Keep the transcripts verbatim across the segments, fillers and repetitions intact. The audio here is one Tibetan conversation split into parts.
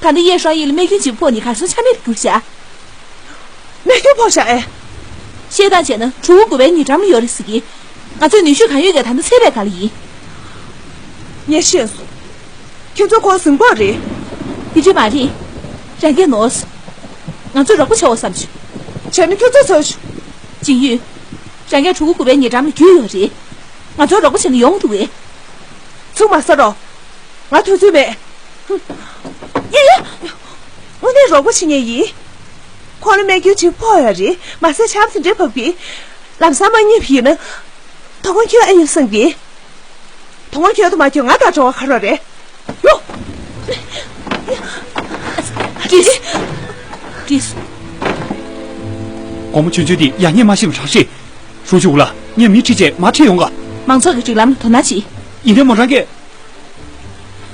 ད་ལྟ་གཡས་ཧྲོང་ཡིག་ལ་རྨས་སྐྱོན་ཅིག་ཕོག་ནས་གར་སོང་ཆ་མེད་དུ་གྱུར་བཞག་རྨས་སྐྱོན་ཕོག་བཞག་ཨེ། བཤད་སྟངས་བྱས་ན་གྲུ་གུ་དགུ་པའི་ཉེ་འགྲམ་ལ་ཡོད་རེད་ཟེར་གི། ང་ཚོས་ནུས་ཤུགས་གང་ཡོད་ཀྱིས་ད་ལྟ་འཚོལ་བའི་བསྒང་ལ་ཡིན། ངས་ཤེས་སོང་། ཁྱོད་ཚོ་ཁོང་ཟིན་དགོས་རེད། དེ་འདྲ་མ་རེད། རང་གིས་ནོར། ང་ཚོས་རོགས་པ་བྱེད་འོ་བསམ་བྱུང་། བྱས་ན་ཁྱོད་ཚོས་ཚོལ་ཤོག་ཇིང་ཡུས། རང་གིས་གྲུ་གུ་དགུ་པའི་ཉེ་འགྲམ་ལ་རྒྱུགས་ཡོད་རེད། ང་ཚོས་རོགས་པ་བྱས་ན་ཡོང་འདུག་གས། ཚུགས་མ་ཟ་རོགས། ང་ཐུབ་ཚོད་མེད། ཡ་ཡ། དངོས་གནས་རོགས་པ་བྱེད་མཁན་ཡིན། ཁོང་ལ་རྨས་སྐྱོན་ཅིག་ཕོག་ཡོད་རེད། མ་ཟད་ཆམ་དེ་འདྲའི་བབས་ཀྱིས། ལམ་སང་མ་རྙེད་པ་ཡིན་ན། དོ་དགོང་ཁྱོད་ཨེ་ཡོང་བསམ་གི། དོ་དགོང་ཁྱོད་དུ་མ་ཁྱོད་ང་དང་འགྲོ་བ་ག་རེ་རེད། ཡོ། ཀྲིས། ཀྲིས། དགོང་མོ་ཆུང་ཆུང་དེ་ཡག་ཉེས་མ་ཤེས་པ་རང་ཤེས། ཧྲུའུ་ཅུའུ་ལགས་ངས་མི་ཁྲིད་བྱས་མར་ཁྲིད་ཡོང་ག་མང་ཚོགས་ཀྱི་སྒྲིག་ལམ་ལ་དོ་སྣང་བྱེད། ཡིན་ནའི་མོ་རང་གིས།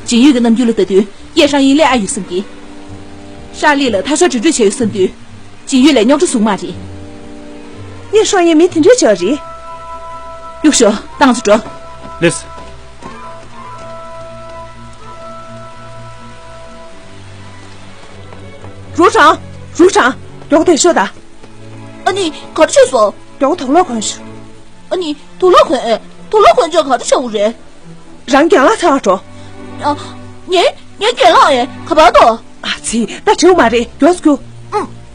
ཇིང་ཡུས་ཀྱི་རྣམ་འགྱུར་ལ་ལྟ་དུས་གཡས་ཧྲང་ཡིན་སླེབས་ཨ་ཡོད་བསམ་གི། ཧྲ་ལི་ལ་ཐར་ཤོར་དྲི་དྲོད་བྱས་ཡོད་བསམ་དུས། ཇིང་ཡུས་ལས་རྙོག་དྲ་བཟུང་མ་རེད། གཡས་ཧྲང་ཡིན་མི་དེ་འདྲས་བྱས་རེད། གཡུག་ཤོག་ད་ང་ཚོ་འགྲོ། ལེས། རུ་ཧྲང་། རུ་ཧྲང་། མགྱོགས་དེ་ཤོག་ད། ཨ་ནི་ག་རེ་བྱས་སོང་། མགྱོགས་དུག་ལོག་གོན་ཤོག་ཨ་ནི་དུག་ལོག་གོན་ཨེ། དུག་ལོག་གོན་ཆོག་ག་རེ་བྱ་འུ་རེད། རང་རྒན་ལགས་ཚང་འགྲོ། ཨ། ངའི་ངའི་རྒན་ལགས་ཨེ་ག་པར་འདུག་ཨ་ཙི་ད་བྲིའུ་མ་རེད་མགྱོགས་སྐྱོ། ཨང་།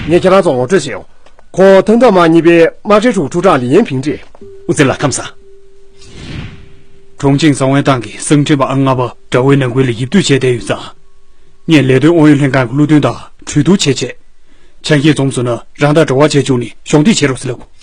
ངས་ཁྱེད་རང་ཚོ་ངོ་སྤྲོད་བྱེད་ཡོང་། ཁོང་ཐང་ཐང་མ་གཉིས་པའི་དམག་ཁྲལ་ཧྲུའུ་ཧྲུའུ་ཀྲང་ལི་ཡན་ཕིང་རེད། ཨུ་ཙི་ལགས་ཁམས་བཟང་། ཁྲུང་ཆིང་གསང་བའི་ཏང་གི་གསང་འཕྲིན་པ་ཨང་ལྔ་པ་དགྲ་བོའི་ནང་ཁུལ་ལ་ཡིབ་སྡོད་བྱས་བསྡད་ཡོད་ཙང་། ངས་ལས་དོན་ཨུ་ཡོན་ལྷན་ཁང་གི་བློ་མཐུན་དང་གྲོས་བསྡུར་བྱས་རྗེས། ཆ་རྐྱེན་འཛོམས་སོང་ན་རང་དང་འབྲེལ་བ་བྱས་བྱུང་ནས་གཞོགས་འདེགས་བྱེད་རོགས་ཟེར་ལབ།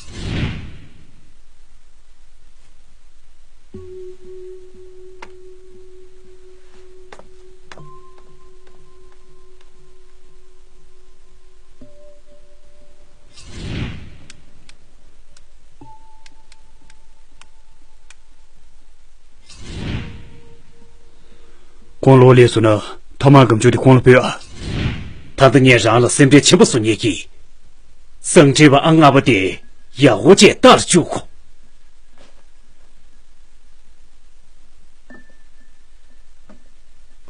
ཁོང་ལོག་སླེབས་སོང་ན་ཐ་མག་སྒམ་ཆུང་དེ་ཁོང་ལ་ཕུལ་ཨ། ད་ལྟ་ངས་རང་ལ་སེམས་ཁྲལ་ཆེན་པོ་བཟོ་ཉེན་གྱིས། གསང་འཕྲིན་པ་ཨང་ལྔ་པ་དེ་ཡག་པོ་བྱས་ལྟ་རུ་བཅུག་གོ།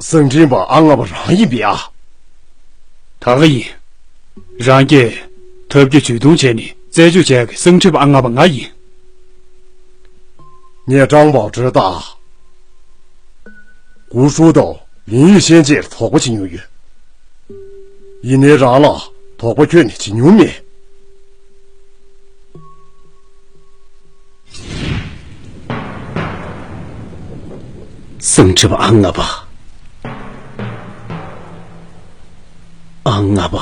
གསང་འཕྲིན་པ་ཨང་ལྔ་པ་རང་ཡིན་པས་ཨ། ད་ག་ཡིན། རང་གིས་ཐབས་ཀྱིས་ཇུས་གཏོང་བྱས་ནས་རྩད་གཅོད་བྱེད་ཡག་གི་གསང་འཕྲིན་པ་ཨང་ལྔ་པ་ང་ཡིན། ངས་ཀྲང་པའོ་ཀྲི་ལྟ། གུ་ཧྲུའུ་དང་ལིན་ཡུས་ཤན་བཅས་ལ་དོགས་པ་བྱེད་མྱོང་ཡོད། ཡིན་ནའི་རང་ལ་དོགས་པ་ཁྱོན་ནས་བྱེད་མྱོང་མེད། གསང་འཕྲིན་པ་ཨང་ལྔ་པ། ཨང་ལྔ་པ།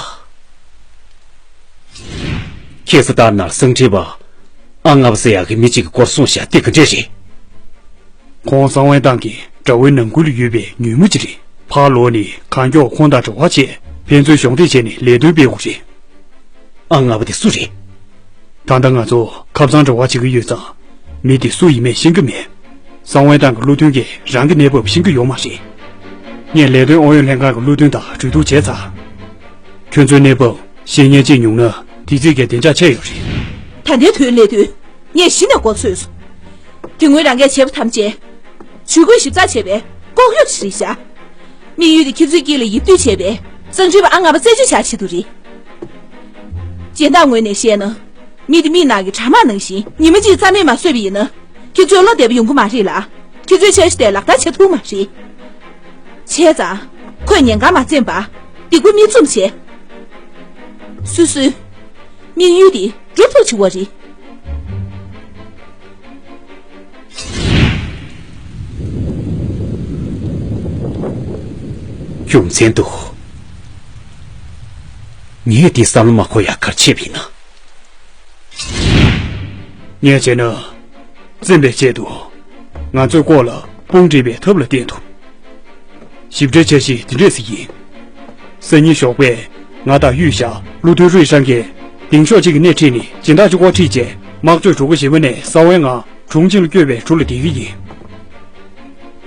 ཁྱེད་ཚོ་ལྟར་ན་གསང་འཕྲིན་པ་ཨང་ལྔ་པ་ཟེར་ཡག་གི་མི་གཅིག་གི་སྐོར་གསུངས་བཞག་དེ་ག་འདྲས་རེད། ཁོང་གསང་བའི་ཏང་གིས་དགྲ་བོའི་ནང་ཁུལ་ལ་ཡོད་པའི་ཉུལ་མ་ཅིག་རེད། ཕར་ལོག་ནས་གང་མགྱོགས་ཁོང་དང་འབྲེལ་བ་བྱས་ཕན་ཚུན་གཞོགས་འདེགས་བྱས་ནས་ལས་དོན་སྤེལ་དགོས་རེད། ཨང་ལྔ་པ་དེ་སུ་རེད། ད་ལྟ་ང་ཚོ་ཁ་སང་འབྲེལ་བ་བྱེད་ཀྱི་ཡོད་ཙང་། མི་དེ་སུ་ཡིན་མིན་ཤེས་ཀྱི་མེད། གསང་བའི་ཏང་གི་བློ་མཐུན་གྱིས་རང་གི་གནས་བབ་ཤེས་ཀྱི་ཡོད་མ་རེད། ངས་ལས་དོན་ཨུ་ཡོན་ལྷན་ཁང་གི་བློ་མཐུན་དང་གྲོས་བསྡུར་བྱས་ཚར། ཁྱོད་ཚོའི་གནས་བབ་ཤེས་མཁན་ཅིག་ཉུང་ན་དེ་རྩིས་ཀྱི་བདེ་འཇགས་ཆེ་ཡོད་རེད། ད་ལྟའི་དུས་སླེབས་དུས་ངས་གཞི་ནས་མགོ་ཚོས་སོང་། དེ་སྔོན་རང་གིས་བྱས་པ་ཐམས་ཅད་ཇུས་འགོད་ཞིབ་ཚགས་བྱས་པའི་ལྐོག་གཡོ་ཞིག་རེད་ཤག་དམིགས་ཡུལ་དེ་ཁྱེད་ཚོའི་དཀྱིལ་ལ་ཡིབ་སྡོད་བྱས་པའི་གསང་འཕྲིན་པ་ཨང་ལྔ་པ་རྩད་གཅོད་བྱ་ཆེད་དུ་རེད། སྦྱིན་བདག་ངོས་ནས་བཤད་ན། མི་དེ་མིག་ནང་གི་དྲ་དམར་ནང་བཞིན་ཉི་མ་གཅིག་རྩ་མེད་མ་བཟོས་པ་ཡིན་ན། ཁྱེད་ཚོའི་བློ་བདེ་པོ་ཡོང་གི་མ་རེད་ལ། ཁྱེད་ཚོའི་འཆར་གཞི་དེ་ལག་བསྟར་བྱེད་ཐུབ་མ་རེད། བྱས་ཙང་། ཁོས་ཉེན་ཁ་མ་འཛེམས་པར་སྡིགས་པ་མིག་བཙུམ་བྱས། སོ་སོའི་དམིགས་ཡུལ་དེ་འགྲུབ་ཐུབ་བྱེད་དགོས་རེད། རྒྱུ་མཚན་འདུག་ངས་འདི་བསམ་བློ་མ་འཁོར་ཡག་ག་རེ་བྱས་པ་ཡིན་ན། ངས་བྱས་ན། བཙན་པའི་ཆེད་དུ། ང་ཚོའི་སྐོར་ལ་དཔུང་སྒྲིག་པའི་ཐབས་ལ་བརྟེན་ཐུབ། ཞིབ་ཕྲའི་འཆར་གཞི་འདི་འདྲས་ཞིག་ཡིན། སང་ཉིན་ཞོགས་པས་ང་དང་ཡུས་ཞ། ཀླུ་ཐུན་རུས་ཧྲང་གིས། ལྡིང་ཤོག་གཅིག་གི་སྣེ་ཁྲིད་ནས་སྦྱིན་བདག་གཅིག་སྐོར་ཁྲིད་རྗེས། དམག་སྤྱོད་གྲུ་ཁ་བཞི་པ་ནས་གསང་བའི་ངང་གྲོང་ཁྱེར་ལ་བསྐྱོད་པའི་གྲུ་ལ་བསྡད་ཀྱི་ཡིན།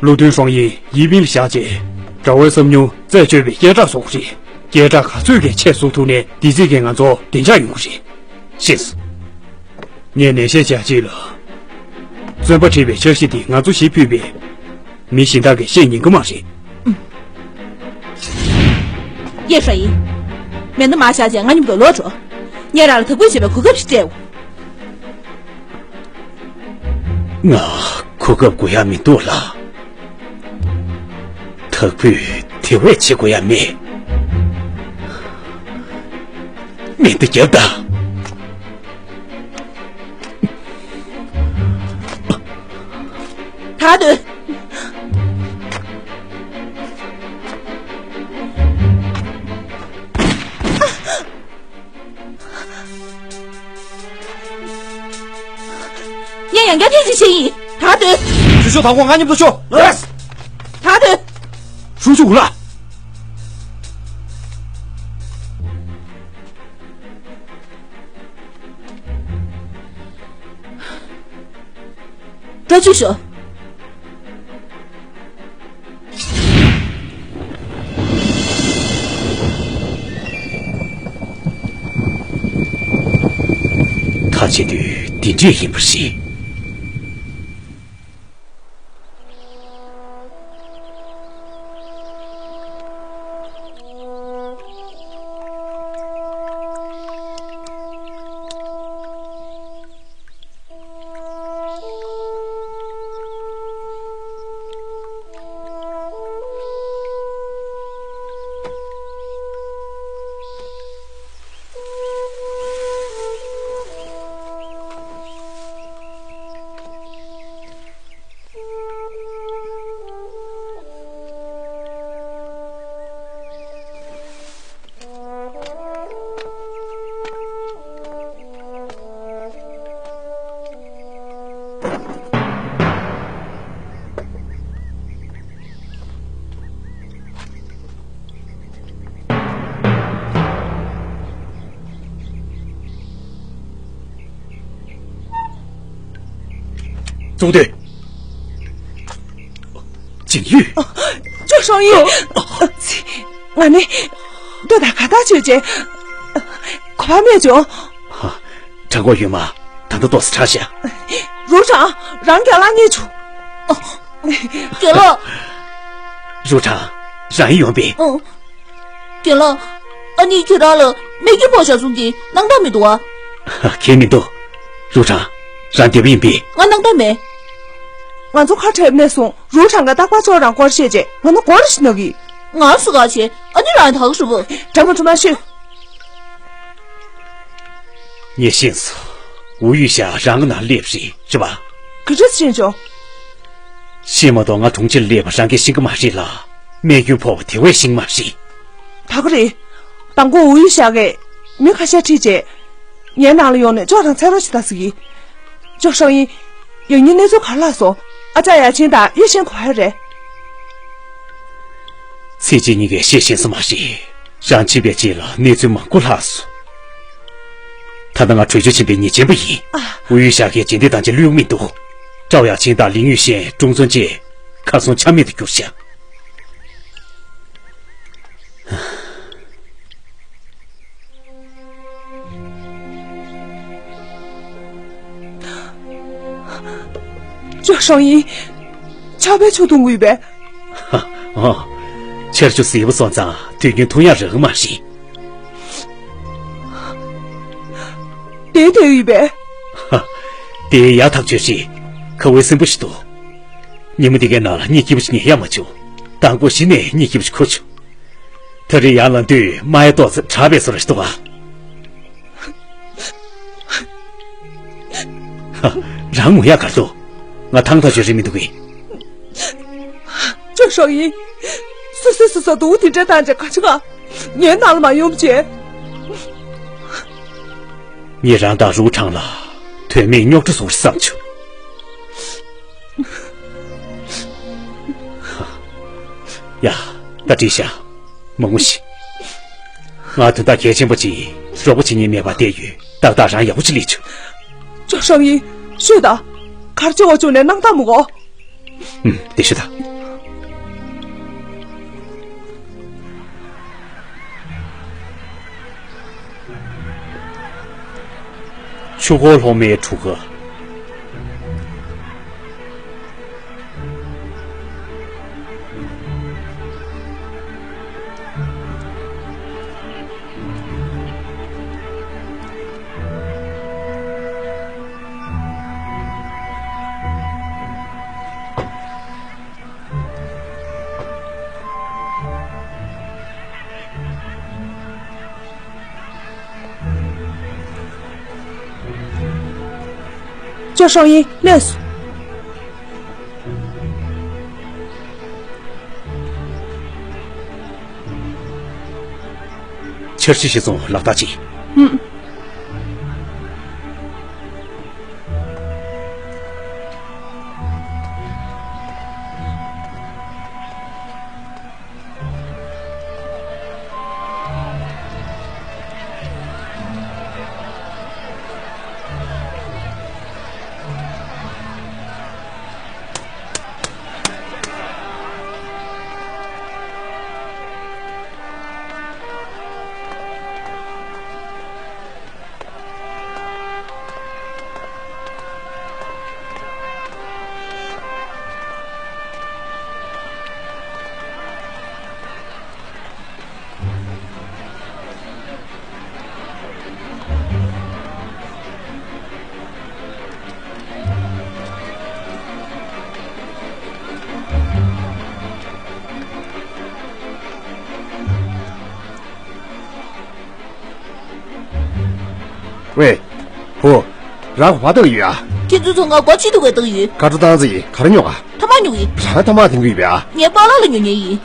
ཀླུ་ཐུན་ཧྲང་ཡིན་ཡིན་པིན་ལ་བཞག་རྗེས། དགྲ་བོའི་བསམ་མྱོང་རྩད་གཅོད་པའི་སྐད་གྲགས་བཟོ་གི་རེད། སྐད་གྲགས་ག་ཚོད་ཀྱིས་ཆེ་བཟོ་ཐུབ་ནས་དེ་རྗེས་ཀྱི་ང་ཚོ་བདེ་འཇགས་ཡོང་གི་རེད། ཤེས་སོང་། ངས་ནན་བཤད་བྱ་ཅིག་ལ། བཙོན་པ་ཁྲིད་པའི་འཆར་གཞི་འདི་ང་ཚོ་ཞིག་ཕུད་པས། མི་གཞན་དག་གིས་བཤད་ཉན་གི་མ་རེད། ཡེ་ཧྲ་ཡིན། མེ་མདའ་མར་བཞག་བྱས་ང་མཉམ་དུ་ལོག་འགྲོ། ངས་རང་ལ་དག་པོ་བྱེད་པའི་གོ་སྐབས་ཤིག་སྤྲད། ང་གོ་སྐབས་དགོས་ཡ་མི་འདུག་ལགས། དག་པོས་དེ་བས་བྱེད་དགོས་ཡ་མེད། མེ་མདའ་རྒྱབ་དང་། ད་སྡོད། ངས་ཡང་བསྐྱར་ཐེངས་གཅིག་བཤད་ཡིན། ད་སྡོད། ཞུ་ཤོག་དང་པོ་ང་མཉམ་དུ་ཤོག་ལགས། ད་སྡོད། ཧྲུའུ་ཅུ་ཝུ་ལགས། བཀྲ་ཤིས་ཤོག་ད་བྱེད་དུས་འདི་འདྲས་ཡིན་པ་རེད། ཙུང་ཏུའུ། ཅིང་ཡུས། ཅོ་ཧྲང་ཡུས། ང་ནི་ལྟོས་དང་ཁ་བཏགས་བྱོས་རྗེས་ག་པར་སྨད་བྱུང་། ཧ། དྲང་པོ་ཡོད་མ། ད་ལྟ་ཏོག་ཙམ་དྲག་ཤག་རུ་ཁྲང་། རང་རྒྱལ་ལ་གཉིད་བྱུང་། རྒྱལ་ལ། རུ་ཁྲང་། རང་ཡིན་ཡོང་པས། ཨང་། རྒན་ལགས། ཨ་ནེས་ཁྱེད་རང་ལ་རྨས་སྐྱོན་ཕོག་བཞག་གསུང་གི་སྣང་དག་མི་འདུག་ཨ། གལ་མི་འདུག་རུ་ཁྲང་། རང་བདེ་པོ་ཡིན་པས། ང་སྣང་དག་མེད། ང་ཚོ་ཁ་བྲལ་ནས་བཟུང་རུ་ཁྲང་གིས་རྟག་པར་ཅོ་རང་སྐོར་བཤད་རྗེས་ང་ཚོ་སྐོར་ཞིག་ན་གི། ང་སུ་ག་བྱེད། ཨ་ནེ་རང་ཡང་དག་ཞུ་བོ། དྲང་མོ་དྲང་མོ་ཤོད། ངས་ཤེས་སོང་། ཝུ་ཡུས་ཞ་རང་གི་ནང་སླེབས་རེད། རེད་པ། ག་འདྲས་ཤེས་བྱུང་། ཤེས་མ་གཏོགས་ང་གྲོང་ཁྱེར་སླེབས་པ་རང་གིས་ཤེས་ཀྱི་མ་རེད་ལ། རྨས་སྐྱོན་ཕོག་པ་དེ་བས་ཤེས་ཀྱི་མ་རེད། ད་ག་རེད། དང་པོ་ཝུ་ཡུས་ཞ་གིས་མི་ཁ་ཤས་ཁྲིད་རྗེས། ངའི་ནང་ལ་ཡོང་ནས་ཅོ་རང་འཚོལ་རོགས་ཞུ་དང་ཟེར་གི། ཅོ་ཧྲང་ཡིན། ཡང་སྙིང་གནས་ཚུལ་ག་རེ་ལྷག་སོང་། ཨ་ཅག་ཡ་ཆིང་དང་ཡུས་ཤིན་ག་པར་རེད། ཚེ་གཅིག་གཉིས་ཀས་ཤེས་ཤེས་སུ་མ་ཤེས། རང་ཕྱིན་པའི་རྗེས་ལ་གནས་ཚུལ་མང་པོ་ལྷག་སོང་། ད་ལྟ་ང་བྲོས་བྱོལ་ཕྱིན་པའི་ཉེས་ཅན་པ་ཡིན། ཨ། ཝུ་ཡུས་ཞ་གིས་རྗེས་འདེད་དང་བཅས་བློས་མི་འདུག་ཀྲའོ་ཡ་ཆིང་དང་ལིང་ཡུས་ཤན། ཀྲུང་ཚུན་བཅས་ཁ་སང་ཆ་མེད་དུ་གྱུར་ཤག་ཅོ་ཧྲང་ཡིན། ཆར་པས་ཆུ་འཐུང་གི་ཡོད་པས། ཨ། ཆར་ཆུ་བསིལ་པོ་སོང་ཙང་དུས་རྒྱུན་འཐུང་ཡག་རག་གི་མ་རེད། དེ་དེ་ཡོད་པས། ཧ། དེ་ཡག་ཐག་ཆོད་རེད། ཁ་བའི་སྲིན་པོ་ཞིག་འདུག་ཉིན་མོ་འདི་གའི་ནང་ལ་གཉིད་སྐྱིད་པོ་ཞིག་ཉལ་ཡག་མ་བྱུང་། དང་པོ་གཞི་ནས་གཉིད་སྐྱིད་པོ་ཞིག་ཁུག་བྱུང་། ད་རེས་ཡར་ལངས་དུས་རྨ་ཡག་ཏོག་ཙམ་དྲག་པའི་བཟོ་འདྲ་ཞིག་འདུག་ག་ཧ། རང་ངུ་ཡག་ག་རེ་འདུག་ང་ཐང་ཐག་ཆོད་རེད་མི་འདུག་གས། ཅོ་ཧྲང་ཡིན། སོ་སོས་སོ་སོ་སྡུག་དེ་འདྲ་བཏང་བྱས་ག་ཅི་ག་ངའི་ནང་ལ་མ་ཡོང་བྱས། ངས་རང་དང་རུའུ་ཁྲང་ལ་ཐུགས་ བུད་མེད་རྙོག་དྲ་བཟོ་རེད་བསམ་བྱུང་། ཡ། ད་འགྲིག་ཤག་མ་ངུ་ཞིག་ང་དོན་དག་གལ་ཆེན་པོ་ཅིག་རོགས་པ་བྱེད་མཁན་མེད་པ་བསྡད་ཡོད། ཏག་ཏག་རང་ཡག་པོ་ཅིག་སླེབས་བྱུང་། ཅོ་ཧྲང་ཡིན། ཤོད་ད། གར་ཆེ་བ་བྱུང་ནས་སྣང་དག་མི་དགོས། ཨུམ། དེ་ཤོད་ད། ཆུ་འཁོར་སློབ་མའི་གྲུ་ཁ། ཅོ་ཧྲང་ཡིན། སླེབས་སོང་། འཆར་གཞི་གཞིར་བཟུང་ལག་བསྟར་བྱེད། ཨུམ། ཝེ། ཧོ། རང་ག་པར་བཏང་ཡོད་ཨ། ཁྱེད་ཚོ་ཚོ་ང་སྒོ་ཕྱི་དུ་བས་བཏང་ཡོད། ཀ་ཀྲོ་བཏང་ཚེ་ཡིན་ག་རེ་ཉོ་ག་ཐ་མག་ཉོ་གི། རང་ཐ་མག་འཐེན་གི་ཡོད་པས་ཨ། ངའི་པཱ་ལགས་ལ་ཉོ་ཉེ་ཡིན།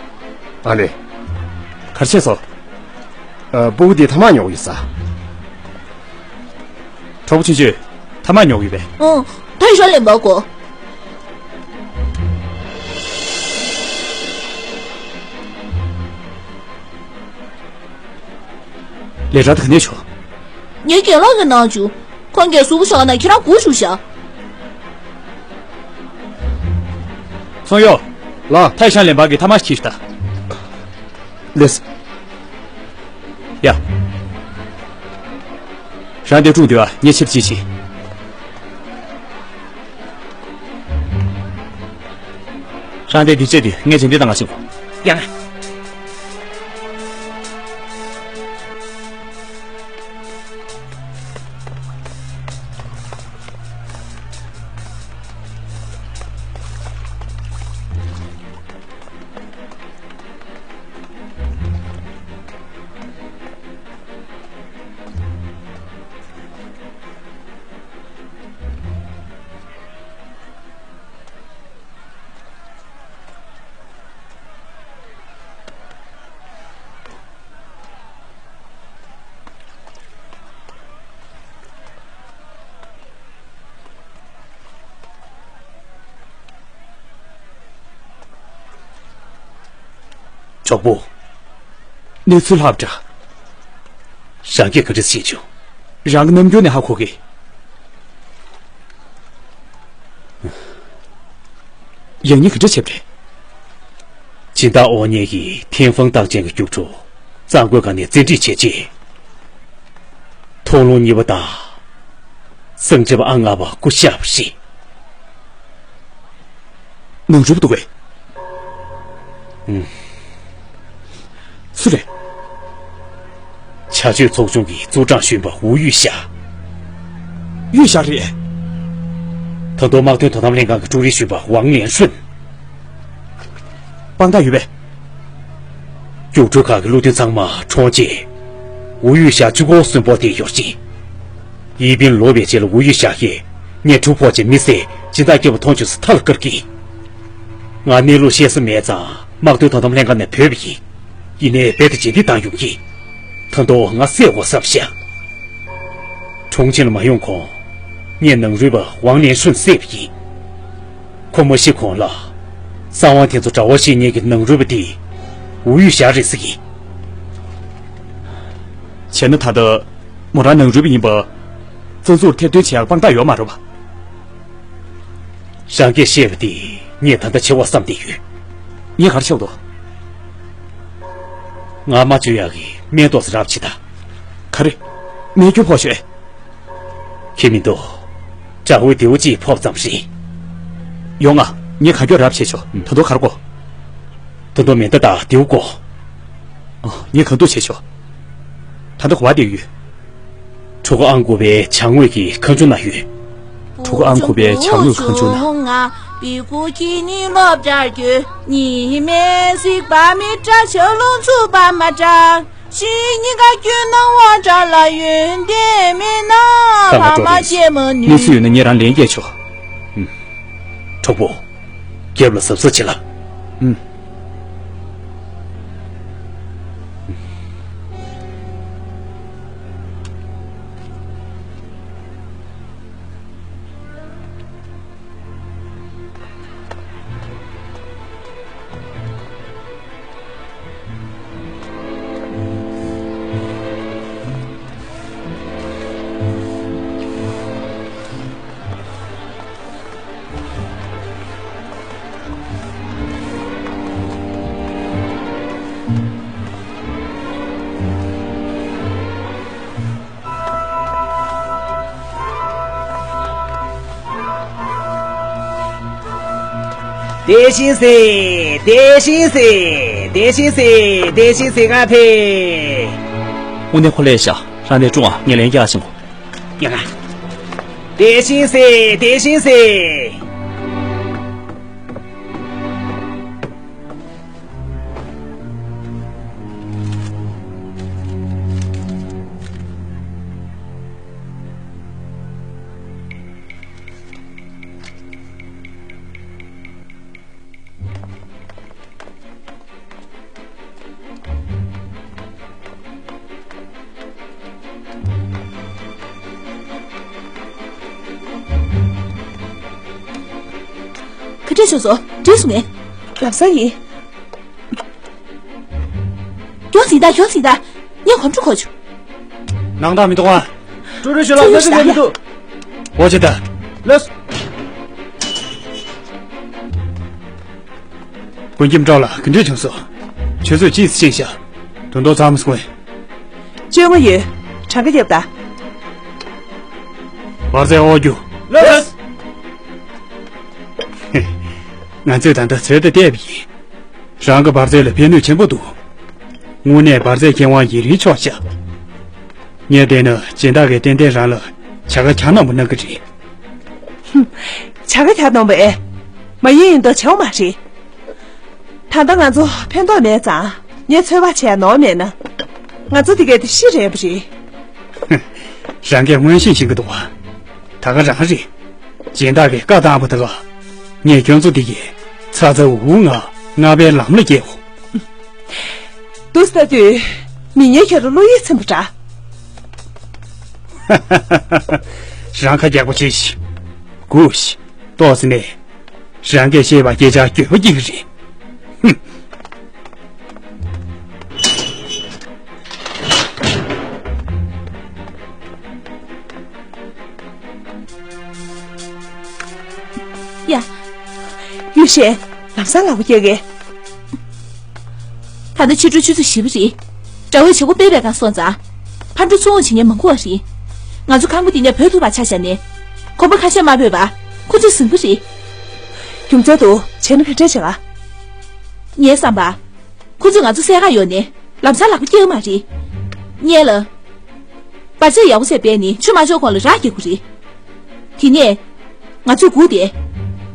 ཨ་ལེ། ག་རེ་བྱས་སོང་། ཨ། སྤུ་གུ་དེ་ཐ་མག་ཉོ་གི་ཡོད་ས། གྲོགས་པོ་ཆུང་ཆུང་། ཐ་མག་ཉོ་གི་ཡོད་པས། ཨང་། ད་ཡིན་ཤག་ལེན་པར་གོ། ལས་གྲྭ་དེ་ག་ནས་བྱུང་། ངའི་རྒན་ལགས་ཀྱིས་གནང་བྱུང་། ཁོང་གིས་གཟུགས་པོ་བཞག་ན་ཁྱེད་རང་སྒུག་བཞུགས་ཤག་ཚོང་གཡོག་ལགས། ཐའི་ཤང་ལེན་པར་གྱི་ཐ་མག་ཅིག་ཤིག་ད། ལེས། ཡ། རང་དེ་ཀྲུང་དུ་ཨ་ཉེ་ཆེར་ཅི་ཞིག་རང་དེ་དུས་ཚོད་དུ་ངས་བྱེད་འདི་དང་ང་ཞིག་ཡང་། གྲོགས་པོ། གནས་ཚུལ་ལྷག་འདྲ། རང་གིས་ག་འདྲ་ཤེས་བྱུང་། རང་གི་རྣམ་འགྱུར་ནས་ཧ་གོ་གི། ཡང་སྙིང་ག་འདྲ་བྱས་པ་རེད། སྦྱིན་བདག་ཨོ་ཉེ་ཡིས་ཐེན་ཧྥང་རྟགས་ཅན་གྱི་རྒྱུགས་སྤྲོད་གཙང་པོའི་སྒང་ནས་བཙན་ཁྲིད་བྱས་རྗེས། མཐོང་ལུང་གཉིས་པ་དང་། གཙང་ཁྲིམས་ཨང་ལྔ་པ་སྐུ་གཤེགས་པ་རེད། ནོར་འཁྲུལ་འདུག་གས། ཨུམ། སུ་རེད། བྱ་སྤྱོད་ཚོགས་ཆུང་གི་ཙུའུ་ཀྲང་གཞོན་པ་ཝུ་ཡུས་ཞ། ཡུས་ཞ་རེད། ད་དུང་དམག་དོན་དོ་དམ་ལྷན་ཁང་གི་ཀྲུའུ་རིན་གཞོན་པ་ཝང་ལིན་ཧྲུན། དཔང་རྟགས་ཡོད་པས། རྒྱུགས་སྤྲོད་ཁག་གི་བློ་མཐུན་ཚང་མ་གྲོངས་རྗེས། ཝུ་ཡུས་ཞ་གཅིག་པོ་གསོན་པོར་བསྡད་ཡོད་ཅིང་། ཡིས་པིན་ལོག་པའི་རྗེས་ལ་ཝུ་ཡུས་ཞ་ཡིས་ཉེ་ཕྲུག་ཕོག་ཅིང་མི་ཚེ་སྦྱིན་བདག་སྐྱེས་པ་མཐོང་བྱུང་ཟེར་མཐའ་ལ་བཀར་གྱིས། ང་གནས་ལུགས་ཤེས་ས་མེད་ཙང་དམག་དོན་དོ་དམ་ལྷན་ཁང་ནས་བོས་པ་ཡིན། ཡིན་ནའི་རྦད་དེ་རྗེས་འདེད་བཏང་ཡོང་གིས། ད་དུང་ང་བསད་དགོས་བསམ་ཤག་གྲོང་ཁྱེར་ལ་མ་ཡོང་གོང་། ངས་ནང་རུལ་པ་ཝང་ལིན་ཧྲུན་བསད་པ་ཡིན། ཁོ་མ་ཤི་གོང་ལ། གསང་བ་དེ་ཚོ་གྲྭ་བ་བཤེས་གཉེན་གྱི་ནང་རུལ་པ་དེ་ཝུའུ་ཡུས་ཞག་རེད་ཟེར་གྱི། བྱས་ན་ད་ལྟ་མོ་རང་ནང་རུལ་པ་ཡིན་པ། རྩ་འཛུགས་ཐེར་འདོན་བྱེད་ཡག་དཔང་རྟགས་ཡོད་མ་རེད་པ། རང་གིས་བཤད་པ་དེ་ངས་ད་ལྟ་བྱེད་དགོས་བསམ་བསྡད་ཡོད། ངས་ག་རེ་བྱེད་དགོས་འདུག་ང་མ་བཅོས་ཡག་གི་སྨན་ཏོག་ཙམ་རག་བྱེད་ད། ག་རེ། སྨན་རྒྱུ་ཕོག་ཤོད། ཁྱེད་མི་འདུག་དགྲ་བོའི་རྡེའུ་གཅིག་ཕོབ་ཙམ་རེད། ཡོང་ང་། ངས་གང་མགྱོགས་རབ་བྱེད་ཆོག་ད་དུང་ག་རེ་དགོས། ད་དུང་མེ་མདའ་དང་རྡེའུ་དགོས། ཨ། ངས་གང་ཐུབ་བྱེད་ཆོག་ད་ལྟ་ག་པར་བསྡད་ཡོད། གྲུ་ཁ་ཨང་དགུ་པའི་བྱང་ངོས་ཀྱི་ཁང་ཆུང་ན་ཡོད། གྲུ་ཁ་ཨང་དགུ་པའི་བྱང་ངོས་ཁང་ཆུང་ན། གནས་ཚུལ་ཡོད་ན་ངས་རང་ལན་རྒྱག་ཆོག་ཨུམ། གྲོགས་པོ། རྒྱབ་ལ་གཟབ་གཟབ་བྱེད་ལ། ཨུམ། བདེ་ཞིང་སེ། བདེ་ཞིང་སེ། བདེ་ཞིང་སེ། བདེ་ཞིང་སེ་ག་ཕེ། དངོས་གནས་ཁོ་ལས་ཤག་རང་དེ་ཀྲུང་ཨ་ངས་ལན་རྒྱག་ཤིང་གོ། ཡ་ང་། བདེ་ཞིང་སེ། བདེ་ཞིང་སེ། ག་འདྲས་བྱུང་སོང་། འགྲིག་སོང་ངས། ལམ་སང་ཡིན། མགྱོགས་ཟིན་ད། མགྱོགས་ཟིན་ད། ངས་གོམ་བགྲོད་གོ་བྱུང་། ནང་ལྟ་མི་གཏོང་བ། ཀྲུའུ་རེན་ཞུ་ལ་ཀྲུའུ་རེན་ཞུ་ལ་མི་འདུག་འོ་ཅི་ད། ལགས། དགོན་སྐྱབས་འགྲོ་ལ་ག་འདྲས་བྱུང་སོང་། ཆུ་ཚོད་གཅིག་ཙམ་ཕྱིན་ཤག་དོན་དོ་ཚང་མ་སོང་། བཅོ་ལྔ་ཡོད། གྲངས་ཀ་རྒྱབ་ད། བར་ཚད་དབོར་རྒྱུ། ལགས། ང་ཚོས་ད་ལྟ་ཚོད་ལྟ་བལྟས་པ་ཡིན། རང་གི་འབར་རྫས་ལ་ཕན་ནུས་ཆེན་པོ་འདུག་དངོས་གནས་འབར་རྫས་མཁས་དབང་ཡུན་རིང་ཆོག་ཤག་ངས་བལྟས་ན་སྦྱིན་བདག་གིས་ཏན་ཏན་རང་ལ་བྱ་དགའ་གྱ་ནོམ་པ་གནང་གི་རེད། ཧུམ། བྱ་དགའ་གྱ་ནོམ་པ་ཨེ། མ་ཡིན་ཡིན་མདོག་བྱེད་པ་མ་རེད། ད་ལྟ་ང་ཚོ་ཕན་ཐོགས་མེད་ཙང་ངས་ཚོད་དཔག་བྱས་ནོར་མེད་ན། ང་ཚོ་དེ་གའི་དེ་ཤི་རན་པ་རེད། རང་གིས་མངོན་ཤེས་ཤིག་གི་འདུག་བ། ད་ག་རང་རེད། སྦྱིན་བདག་གིས་བཀའ་བཏང་བ་ད་ག་ངས་ཁྱོད་ཚོ་འདི་གའི་ཚ་ཚ་འུར་འུར་ངང་ལྔ་པའི་ལམ་ལ་བསྐྱལ་འོ། འདུག་ལྟ་དུས་མི་ངན་ཁྱོད་ལ་བློ་ཡིད་ཚིམ་པ་འདྲ། རང་ཁ་རྒྱག་པ་བྱེད་ཤིག་སྒུག་ཤིག་ཏོག་ཙམ་ནས། རང་གིས་བཤད་པ་སྐད་ཆ་འགྱོད་པ་སྐྱེ་གི་རེད། ཧུམ། ཡ། ཡུས་ཤེ། ལམ་སང་ལག་པ་བཀྱག་གེ། ད་ལྟ་ཕྱི་དྲོ་ཆུ་ཚོད་བཞི་པ་རེད། དགྲ་བོས་བྱེད་སྒོ་སྤེལ་བའི་སྒང་སོང་ཙང་། ཕར་འགྲོ་ཚུར་འོང་བྱེད་མཁན་མང་པོ་བ་རེད། ང་ཚོ་ཁང་པ་འདི་ནས་བུད་ཐུབ་པ་ཆ་བཞག་ནས། གོམ་པ་ཁ་ཤས་མ་བུད་པ། ཁོ་ཚོས་ཟིན་པ་རེད། རྒྱུ་མཚན་འདུག་བྱས་ན་ག་འདྲས་བྱེད་ག་ངའི་བསམ་པ། ཁོ་ཚོས་ང་ཚོ་བསད་ག་ཡོང་ནས་ལམ་སང་ལག་པ་བཀྱག་གི་མ་རེད། རྙེད་ལ། འབར་རྫས་ཡག་པོ་ཟས་སྤེལ་ནི་ཆུ་མ་འབྱོར་གོང་ལ་རག་རྒྱག་དགོས་རེད། དེ་ནས། ང་ཚོས་སྒུག་བསྡད།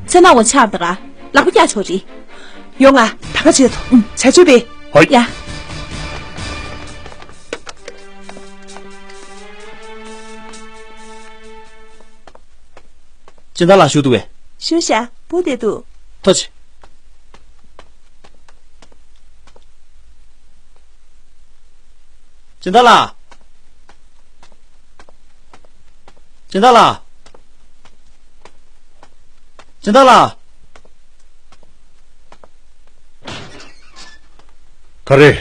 མཚན་ནག་འོང་ཆགས་ད་ག་ལག་པ་བཀྱག་ཆོག་རེད། ཡོང་ང་། ད་ག་བྱེད་དོ། བྱ་སྤྱོད་པས། ཧོ། ཡ། སྦྱིན་བདག་ལགས་བཞུགས་འདུག་པས། བཞུགས་ཤག་སྦུག་བསྡད་འདུག་ཐུགས་རྗེ་ཆེ། སྦྱིན་བདག་ལགས། སྦྱིན་བདག་ལགས། སྦྱིན་བདག་ལགས། ག་རེ།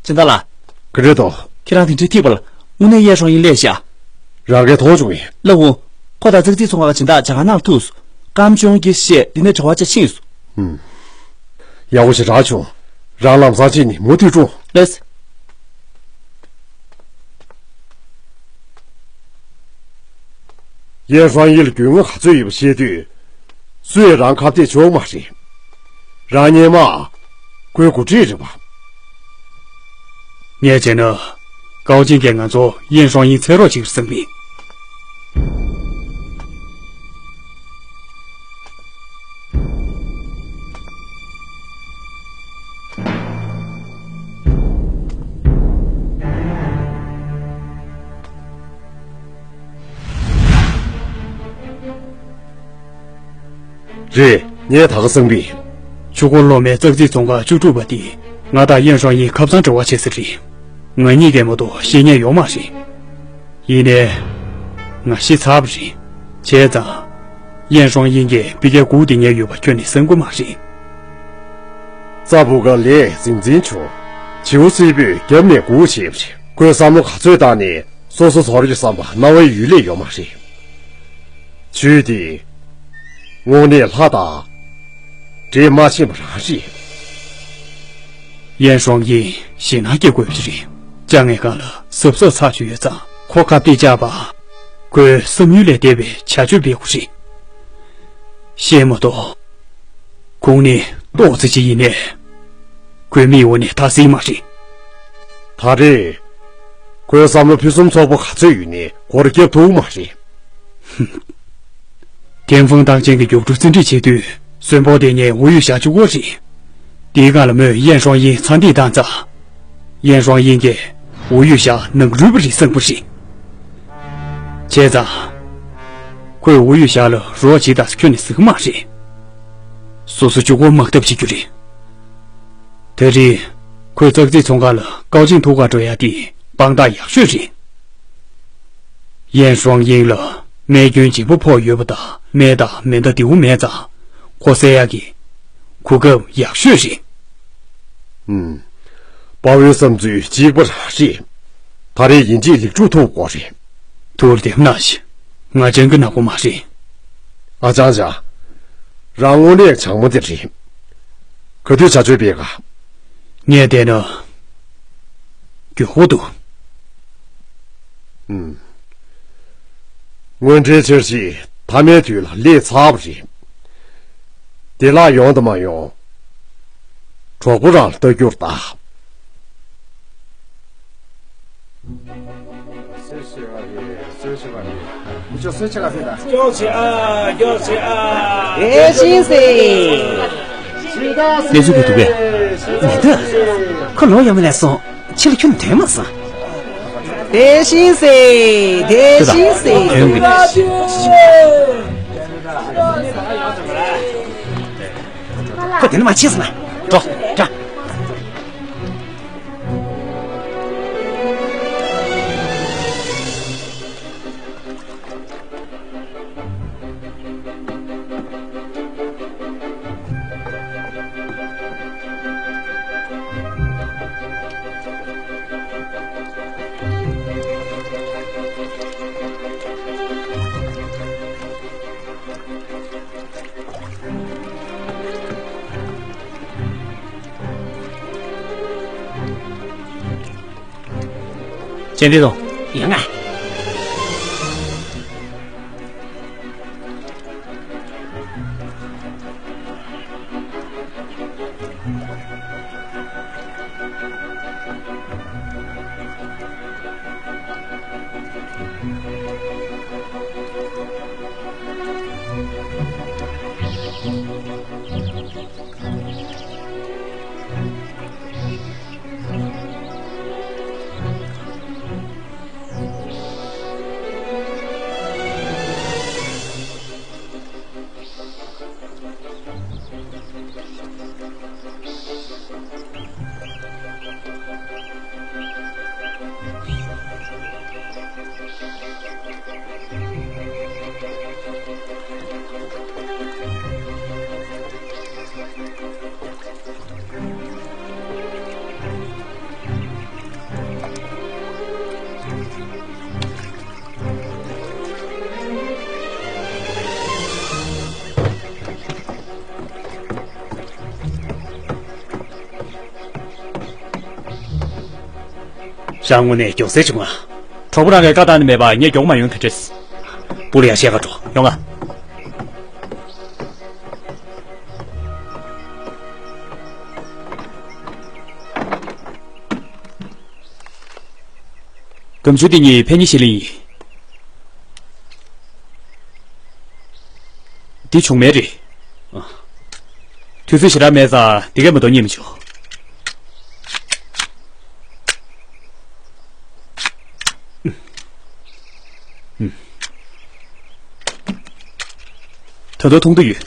སྦྱིན་བདག་ལགས། ག་རེ་དོ། ཁྱེད་རང་དེ་འདྲའི་ཐིག་པ་ལ། དངོས་གནས་ཡན་ཧྲོང་ཡིན་སླེབས་ཤག་རང་གིས་མཐོང་བྱུང་ངས། ལགས་འོང་། ཁོ་དང་ཙག་ཙིག་ཚོང་ཁང་གི་སྦྱིན་བདག་ཇ་ཁང་ནང་ལ་ཐུག་སོང་། ཀམ་ཅོང་གིས་བཤད་འདི་ནས་དྲི་བ་ཆ་ཕྱིན་སོང་། ཧུམ། ཡག་པོ་ཞིག་རག་བྱུང་། རང་ལམ་སང་ཕྱིན་ནས་མུ་མཐུད་འགྲོ། ལགས། ཡན་ཧྲོང་ཡིན་ལ་རྒྱུས་མངའ་ག་ཚོད་ཡོད་པ་ཤེས་དུས། སུས་རང་ཁ་གཏད་ཆོག་མ་རེད། རང་སྔོན་མ་ཁོའི་འགོ་ཁྲིད་རེད་པ། ངས་བྱས་ན། ཀའོ་ཅིན་གྱིས་ང་ཚོ་ཡན་ཧྲོང་ཡིན་འཚོལ་རོགས་བྱེད་ཀྱི་བསམ་པས། རེད། ངས་ད་ག་བསམ་གི། ཆུ་འཁོར་སློབ་མའི་ཙག་ཙིག་ཚོང་ཁང་བཅུ་དྲུག་པ་དེ་ང་དང་ཡན་ཧྲོང་ཡིན་ཁ་སང་འབྲེལ་བ་བྱས་ས་རེད། ང་གཉིས་ཀྱིས་མ་གཏོགས་ཤེས་མཁན་ཡོད་མ་རེད། ཡིན་ནའི། ང་ཤི་ཚར་བ་རེད། བྱས་ཙང་། ཡན་ཧྲོང་ཡིན་གྱིས་ཕ་གིར་སྒུག་བསྡད་མཁན་ཡོད་པ་ཁྱོན་ནས་བསམ་གྱི་མ་རེད། རྩྭ་ཕུ་ག་ལས་རྫིང་རྫིང་བྱུང་། བྱིའུ་སེར་པོས་རྒྱབ་ནས་སྒུག་བྱས་པ་རེད། ཁོས་བསམ་བློ་ག་ཚོད་བཏང་ནས་སོ་སོ་ཚོར་རྒྱུ་བསམ་པ་རྣ་བའི་ཡུལ་ལས་ཡོད་མ་རེད། ཇུས་དེ། དངོས་གནས་ལྷ་དང་། འདྲེས་མ་ཕྱིན་པ་རང་རེད། ཡན་ཧྲོང་ཡིན་ཞེད་སྣང་སྐྱེ་དགོས་པ་རེད། ཅང་ངའི་སྒང་ལ་གཟབ་གཟབ་ཚགས་ཚུད་ཡོད་ཙང་ཁོ་ཁ་གཏད་བཅག་པ། ཁོའི་བསམ་ཡུལ་ལས་འདས་པའི་བྱ་སྤྱོད་སྤེལ་དགོས་རེད། ཤེས་མ་གཏོགས། ཁོང་ནི་ཏོག་ཙེ་ཅིག་ཡིན་ནའི། ཁོའི་མིག་འོག་ནས་ཐར་སྲིད་མ་རེད། ད་རེས། ཁོའི་བསམ་བློ་ཕུན་སུམ་ཚོགས་པོ་ག་ཚོད་ཡོད་ནའི་སྒོར་རྒྱབ་ཐུབ་མ་རེད། ཧུམ། ཐེན་ཧྥང་ཏང་ཅན་གྱི་རྒྱུགས་སྤྲོད་རྩིས་འབྲི་བྱེད་དུས་གསོན་པོ་དེ་ངས་ཝུ་ཡུས་ཞའ་གཅིག་པོ་རེད། དེའི་སྒང་ལ་མོས་ཡན་ཧྲོང་ཡིན་ཚ་འདེད་བཏང་ཙང་། ཡན་ཧྲོང་ཡིན་གྱིས་ཝུ་ཡུས་ཞའ་ནང་རུལ་པ་རེད་བསམ་པ་རེད། བྱས་ཙང་། ཁོས་ཝུ་ཡུས་ཞའ་ལ་རོགས་བྱེད་དང་ཁྱོན་ནས་ཟེར་གྱི་མ་རེད། སོ་སོ་གཅིག་པོ་དམག་འཐབ་བྱེད་རྒྱུ་རེད། དེ་རིང་ཁོས་ཙག་ཙིག་ཚོང་ཁང་ལ་ཀའོ་ཅིན་ཐུག་གར་འགྲོ་ཡ་དེ་དཔང་རྟགས་ཡག་ཤོས་རེད། ཡན་ཧྲོང་ཡིན་ལ་རྨས་སྐྱོན་ལྗིད་པོ་ཕོག་ཡོད་པ་དང་རྨས་དང་མེ་མདའ་བདེ་པོ་མེད་ཙང་ཁོ་བསད་ཡག་གི་གོ་སྐབས་ཡག་ཤོས་རེད། ཨུམ། དཔའ་བོའི་བསམ་ཚུལ་གཅིག་པ་རང་རེད། ད་རེས་ཡིན་གཅིག་ལེགས་གྲུབ་ཐོབ་དགོས་རེད། ཐུགས་བདེ་མོ་གནང་ཞིག་ང་ཅང་གི་ནག་པོ་མ་རེད། ཨ་ཅང་ཅང་། རང་དངོས་གནས་བྱང་མོ་དེ་རེད། ག་དུས་བྱ་སྤྱོད་སྤེལ་ག་ངས་བལྟས་ན། མགྱོགས་པོ་འདུག་ཨུམ། དངོས་འབྲེལ་འཆར་གཞི་མཐའ་མའི་དུས་ལ་སླེབས་ཚར་བ་རེད། བདེ་བླག་ཡོང་དང་མ་ཡོང་། གྲོགས་པོ་རང་ལ་ལྟ་རྒྱུར་གདའ། 你就睡起来睡吧。 ཨེ་ཤིན་སེ། གནས་ཚུལ་ག་འདུག་པས། མི་འདུག་ཁོ་ལོག་ཡོང་མིན་ལས་སོང་། ཕྱི་ལ་ཁྱོན་ནས་ཐོན་མ་སོང་། ཨེ་ཤིན་སེ། ཨེ་ཤིན་སེ། ཐོན་གི། ཁོ་དེ་ནས་མར་ཕྱིན་སོང་ན། འགྲོ། འགྲོ། ཅན་ཏེ་ཏོང་། ཡོང་ང་། ད་དངོས་གནས་མགྱོགས་སེ་བྱུང་ང་། གྲོགས་པོ་རང་གིས་བཀའ་བཏང་ནི་མེད་པ་ངས་མགྱོགས་མ་ཡོང་ག་འདྲས། པུ་ལི་ཡ་བཤད་ག་འགྲོ། ཡོང་ང་། སྒམ་ཆུང་འདི་གཉིས་ཕན་ཉེ་ཤེས་ལེ་ཡིན། འདི་བྱུང་མེད་རེད། དུས་ཚོད་ཞེ་དྲག་མེད་ཙང་འདི་གས་མ་གཏོགས་རྙེད་མི་བྱུང་། ད་དུང་མཐོང་དུ་ཡོད།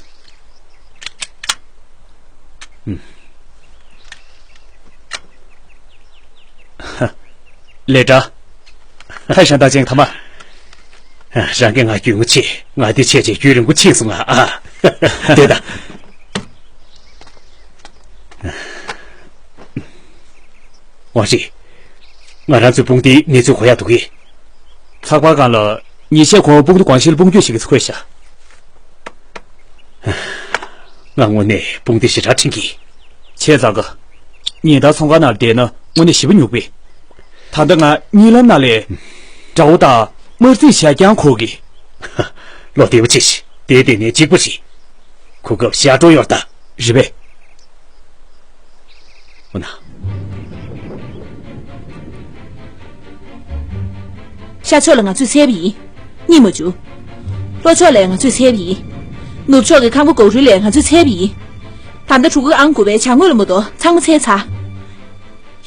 ལས་འདྲ། ཧ་ཤང་ད་ཅན་ཐ་མ། རང་གི་ང་རྒྱུས་ངོ་ཆེ། ང་དེ་ཆེ་ཆེ་རྒྱུས་རིང་པོ་ཕྱིན་སོང་ང་ཨ། དེ་ད། ཝང་ཧྲི། ང་རང་ཚོའི་དཔུང་སྡེའི་གནས་ཚུལ་གོ་ཡག་འདུག་གི། ཚགས་པར་སྒང་ལ་ཉིན་ཤས་གོང་དཔུང་སྡེ་ཀོང་ཤིས་དཔུང་སྐྱོད་ཞིག་གིས་འཁོད་ཤག་ང་དངོས་གནས་དཔུང་སྡེ་ཞེ་དྲག་ཁྲིམས་ཀྱི། བྱས་ཙང་ག་ཉིན་ལྟར་ཚོང་ཁང་ནང་བསྡད་ན་དངོས་གནས་ཞེ་པོ་ཉུག་པས། ད་ལྟ་ང་གཉིད་ལམ་ནང་ལས། དགྲ་བོ་དང་དམར་རྩིས་བྱ་རྐྱང་གོ་གི། བློ་བདེ་པོ་བྱེད་ཤིག་དེ་བསྡད་ནས་གཅིག་པུ་ཞིག་གོ་སྐབས་ཞག་སྤྲོ་ཡོད་ད། རེད་པས། འོ་ན། ཤར་ཕྱོགས་ལ་ང་ཚོས་འཚོལ་བ་ཡིན། རྙེད་མ་བྱུང་། ལྷོ་ཕྱོགས་ལ་ང་ཚོས་འཚོལ་བ་ཡིན། ནུབ་ཕྱོགས་ཀྱི་ཁང་པ་གོག་རུལ་ལ་ང་ཚོས་འཚོལ་བ་ཡིན། ད་ལྟ་གྲུ་གུ་ཨང་དགུ་པའི་བྱང་ངོས་ལ་མ་གཏོགས་ཚང་མ་འཚོལ་ཚར།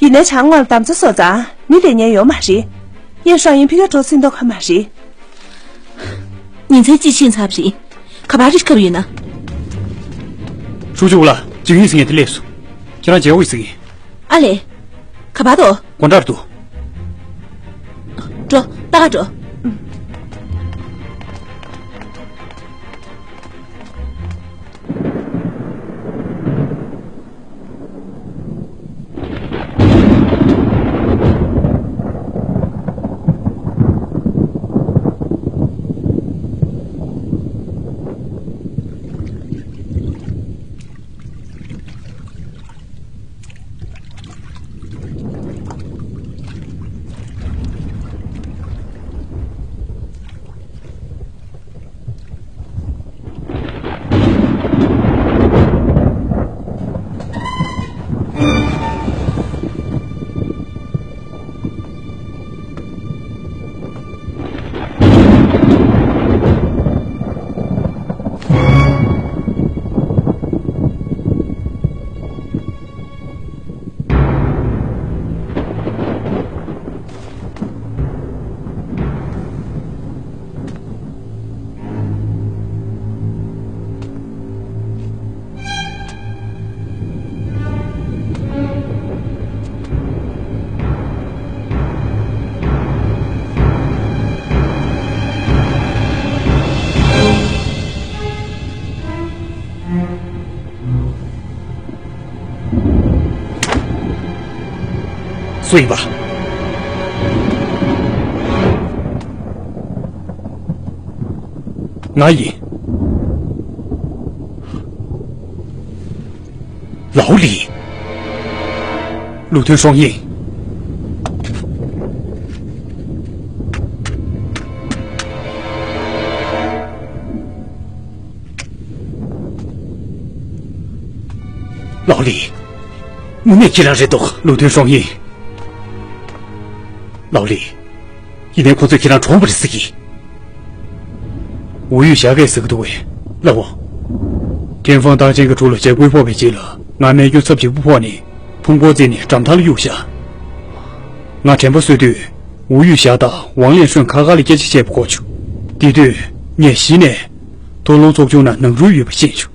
ཡིན་ནའི་བྱང་ངོས་ལ་འདམ་རྩྭ་བཟོ་ཙང་མི་སླེབས་མཁན་ཡོད་མ་རེད། ཡན་ཧྲང་ཡིན་ཕ་གིར་འགྲོ་ཟིན་མདོག་ཁ་མ་རེད། ཉིན་མཚན་གཅིག་ཕྱིན་ཚར་བ་རེད། ག་པར་རི་ཁབ་ཡོད་ན། ཧྲུའུ་ཅུ་ཝུ་ལ་ཅིང་ཡུས་ཟེར་མཁན་དེ་སླེབས་སོང་། ཁྱེད་རང་མཇལ་དགོས་ཟེར་གི། ཨ་ལས། ག་པར་འདུག་སྒོ་འགྲམ་དུ། འགྲོ། ལྟ་ག་འགྲོ། སུ་ཡིན་པ། ང་ཡིན། ལའོ་ལི། ལུའུ་ཐུན་ཧྲོང་ཡིན། ལའོ་ལི། དངོས་གནས་ཁྱེད་རང་རེད་འདུག་ལུའུ་ཐུན་ཧྲོང་ཡིན། ལའོ་ལི། ཡིན་ནའི་ཁོ་ཚོས་ཁྱེད་རང་གྲོངས་པ་རེད་ཟེར་གི། ཝུ་ཡུས་ཞའི་སྐད་ཟེར་གི་འདུག་པས། ལགས་འོང་། ཀན་ཧྥང་ཏང་ཅན་གྱི་གྲུ་ལ་འཇབ་རྒོལ་ཕོག་པའི་རྗེས་ལ་ང་རྨས་སྐྱོན་ཚབས་ཆེན་པོ་ཕོག་ནས་ཕུང་པོ་རྩེ་ནས་གྲམ་ཐང་ལ་གཡུགས་བཞག་ང་དྲན་པ་གསོས་དུས་ཝུ་ཡུས་ཞ་དང་ཝང་ལེན་ཧྲོན་ཁ་ཁ་ལ་སྐད་ཆ་བཤད་པ་གོ་བྱུང་། དེ་དུས་ངས་གཞི་ནས་མཐོ་སློབ་ཚོགས་ཆུང་ནང་ནང་རུལ་ཡོད་པ་ཤེས་བྱུང་།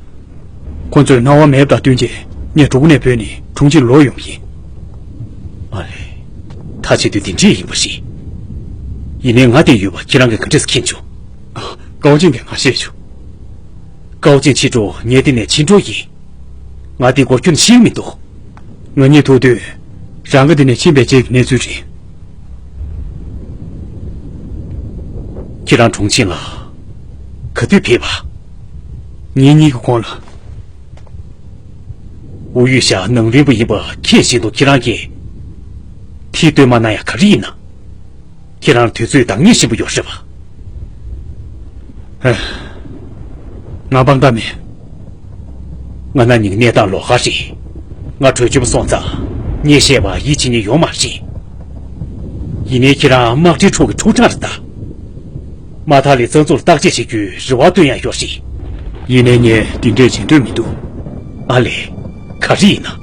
ཁོ་ཚོས་སྣང་བ་མེད་པ་དང་བསྟུན་རྗེས་ངས་གྲོགས་པོ་ནས་བོས་ནས་གྲོང་ཁྱེར་ལོག་ཡོང་ཡིན། ཨ་ལས། ད་བྱེད་དུས་འདི་འདྲས་ཡིན་པ་རེད། ཡིན་ནའི་ང་དེ་ཡོད་པ་ཁྱེད་རང་གིས་ག་འདྲས་མཁྱེན་བྱུང་། ཀའོ་ཅིན་གྱིས་ང་བཤད་བྱུང་། ཀའོ་ཅིན་ཕྱི་དྲོ་ངའི་འདི་ནས་ཕྱིར་འགྲོ་ཡིན། ང་དེའི་སྐོར་ཁྱོན་ཤེས་ཀྱི་མི་འདུག་ང་གཉིད་ཐུག་དུས་རང་གི་འདི་ནས་ཕྱིན་པའི་རྗེས་ཀྱི་གནས་ཚུལ་རེད། ཁྱེད་རང་གྲོང་ཁྱེར་ལ་ག་དུས་ཕེབས་པ། ཉིན་གཉིས་ཀྱི་གོང་ལ། ཝུ་ཡུས་ཞ་ནང་རིམ་པ་ཡིན་པ་ཁྱེད་བཞིན་དུ་ཁྱེད་རང་གིས། དེ་སྟོན་མ་གནང་ཡ་ག་རེ་ཡིན་ན། ཁྱེད་རང་དུས་ཚོད་འདང་ངེས་ཤེས་པོ་ཡོད་རེད་པ། ཧེ། ང་དཔང་རྟགས་མེད། ང་ན་ནིང་གནས་སྟངས་ལོགས་ཀ་རེད། ང་བྲོས་བྱོལ་བ་སོང་ཙང་ངས་བཤད་པ་ཡིད་ཆེས་མཁན་ཡོད་མ་རེད། ཡིན་ནའི་ཁྱེད་རང་དམག་སྤྲེལ་ཕྲུག་གི་ཕྲུག་ཁྲག་རེད་ད། མ་ཐག་ལས་རྩ་འཛུགས་ལ་བརྟག་དཔྱད་བྱེད་རྒྱུའི་རེ་བ་བཏོན་ཡ་ཡོད་རེད། ཡིན་ནའི་ངས་དེ་འདྲས་བྱེད་འདོད་མི་འདུག་ཨ་ལས། ག་རེ་ཡིན་ན།